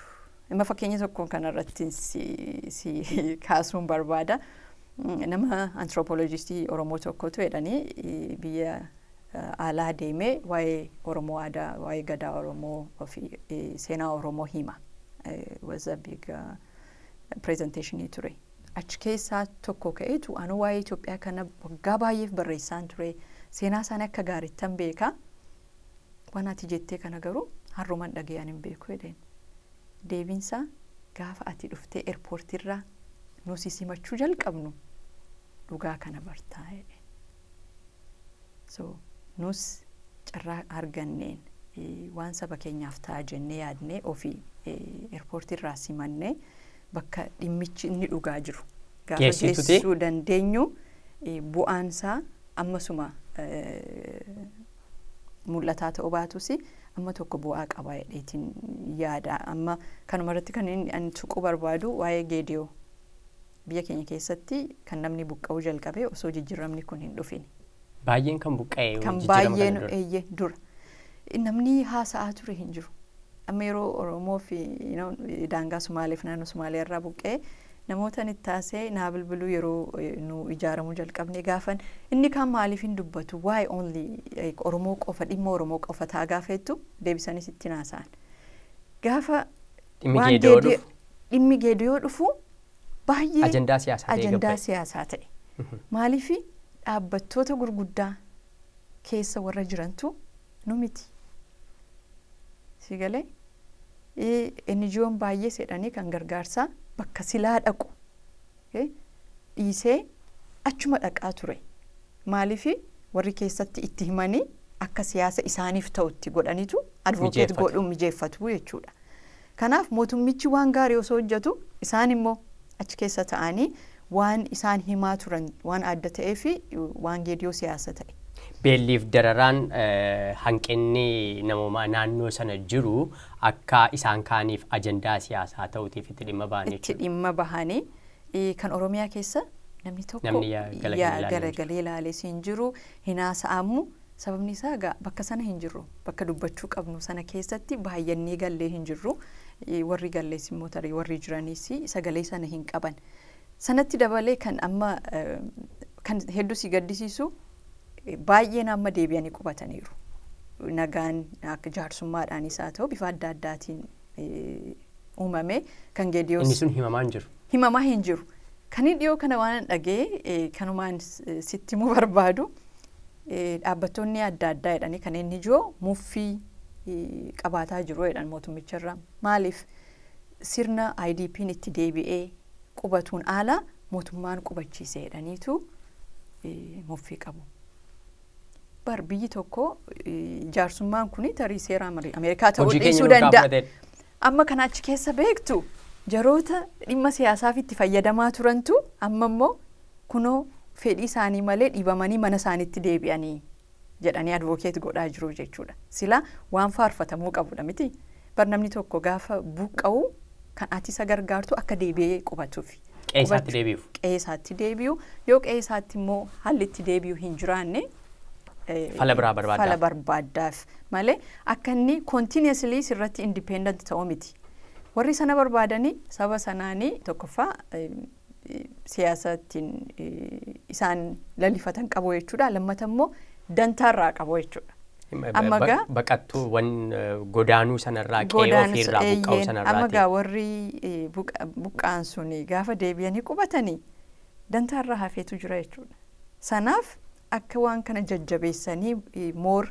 amma fakkeenya tokko kanarratti si kaasuun barbaada. Nama anthropologistii Oromoo tokkotu jedhanii biyya alaa deemee waa'ee Oromoo, aadaa, waa'ee gadaa Oromoo fi seenaa Oromoo hima. Was a big presentationii ture. Achi keessaa tokko ka'eetu, "Anu waa'ee Itoophiyaa kana waggaa baay'eef barreessaan ture, seenaa isaanii akka gaariittan beeka, waan ati jettee kana garuu har'uman dhaga'an hin beeku," jedheen. Deebiinsaa, "Gaafa ati dhuftee airportiirraa nusi simachuu jalqabnu dhugaa kana bartaa," jedhe. So nus carraa arganneen waan saba keenyaaf ta'a jennee yaadnee ofii airportiirraa simannee bakka dhimmichi inni dhugaa jiru gaafa geessuu dandeenyu, bu'aansaa ammasuma mul'ataa ta'uu baatus amma tokko bu'aa qaba jedheetiin yaada. Amma kanuma irratti kan inni ani tuquu barbaadu waa'ee Geediyoo. Biyya keenya keessatti kan namni buqqa'uu jalqabe osoo jijjiiramni kun hin dhufin. Baay'een kan buqqa'e Kan jijjiirama kana baay'een dura. Eeyyee, dura. Namni haasa'aa ture hin jiru. Amma yeroo Oromoo fi daangaa Sumaaleef naannoo Sumaaliyaa irraa buqqa'e namoota itti taasee naa bilbiluu, yeroo nu ijaaramuu jalqabne gaafan, inni kaan maaliif hin dubbatu, why only Oromoo qofa, dhimma Oromoo qofa ta'a gaafa jettu deebisanis itti naasa'an. Gaafa Dhimmi waan Geediyoo dhufu. Dhimmi Geediyoo dhufu baay'ee ajandaa siyaasaa ta'ee ajandaa gabba'e. Siyaasaa ta'e. Maaliif? Dhaabbattoota gurguddaa keessa warra jirantu nu miti. Si galee, NGO'n baay'ee sedhanii kan gargaarsaa bakka silaa dhaqu dhiisee achuma dhaqaa ture. Maaliif? Warri keessatti itti himanii akka siyaasa isaaniif ta'utti godhanitu advocate Mijeeffatu. Godhuu mijeeffatu jechuudha. Kanaaf mootummichi waan gaarii osoo hojjetu isaan immoo achi keessa ta'anii waan isaan himaa turan waan adda ta'ee fi waan Geediyoo siyaasa ta'e. Beelliif dararaan, hanqinni namoomaa naannoo sana jiru akka isaan kaaniif ajandaa siyaasaa ta'uutiif itti dhimma ba'an Itti jechuudha. dhimma bahanii kan Oromiyaa keessa namni tokko Namni galagalee ilaalee hin jiru. Galagalee ilaalee hin jiru, hin haasa'amu. Sababni isaa egaa bakka sana hin jirru, bakka dubbachuu qabnu sana keessatti baay'annee gallee hin jirru. Warri gallees immoo tarii warri jiraniis sagalee sana hin qaban. Sanatti dabalee kan amma kan hedduu si gaddisiisu, baay'een amma deebi'anii qubataniiru. Nagaan akka jaarsummaadhaanis haa ta'u bifa adda addaatiin uumame kan Geediyoos Inni sun himamaa hin jiru. Himamaa hin jiru. Kan inni dhiyoo kana waan dhagee kanumaan sitti himuu barbaadu, dhaabbattoonni adda addaa jedhanii kan inni ijoo muffii qabaataa jiru jedhan mootummicharraa. Maaliif? Sirna IDP'n itti deebi'ee qubatuun ala mootummaan qubachiise jedhaniitu muffii qabu. Bar biyyi tokko jaarsummaan kun tarii seera Ameerikaa ta'uu Hojii keenya dhiisuu nurkaa danda'a. fudhateen. Amma kana achi keessa beektu, jaroota dhimma siyaasaaf itti fayyadamaa turantu amma immoo kunoo fedhii isaanii malee dhiibamanii mana isaaniitti deebi'anii jedhanii advocate godhaa jiru jechuudha. Sila waan faarfatamuu qabudha miti. Bar namni tokko gaafa buqqa'u kan ati isa gargaartu akka deebi'ee qubatuuf. Qe'ee isaatti deebi'uuf. Qe'ee isaatti deebi'u, yoo qe'ee isaatti immoo haalli itti deebi'u hin jiraanne Fala biraa barbaaddaaf. Fala barbaaddaaf malee akka inni continuously sirratti independent ta'uu miti. Warri sana barbaadanii saba sanaanii tokkoffaa siyaasa ittiin isaan lalifatan qabu jechuudha. Lammata immoo dantaarraa qabu jechuudha. Amma gaa Baqattuuwwan godaanuu sanarraa, qe'ee ofiirraa buqqa'uu Amma sanarraati. Gaa warri buqqa'an sun gaafa deebi'anii qubatanii dantaarraa hafeetu jira jechuudha. Sanaaf akka waan kana jajjabeessanii moor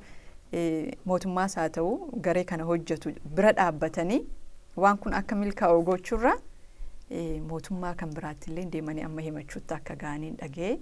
mootummaas haa ta'u garee kana hojjetu bira dhaabbatanii waan kun akka milkaa'u gochuurra mootummaa kan biraatti illee deemanii amma himachuutti akka ga'aniin dhaga'e.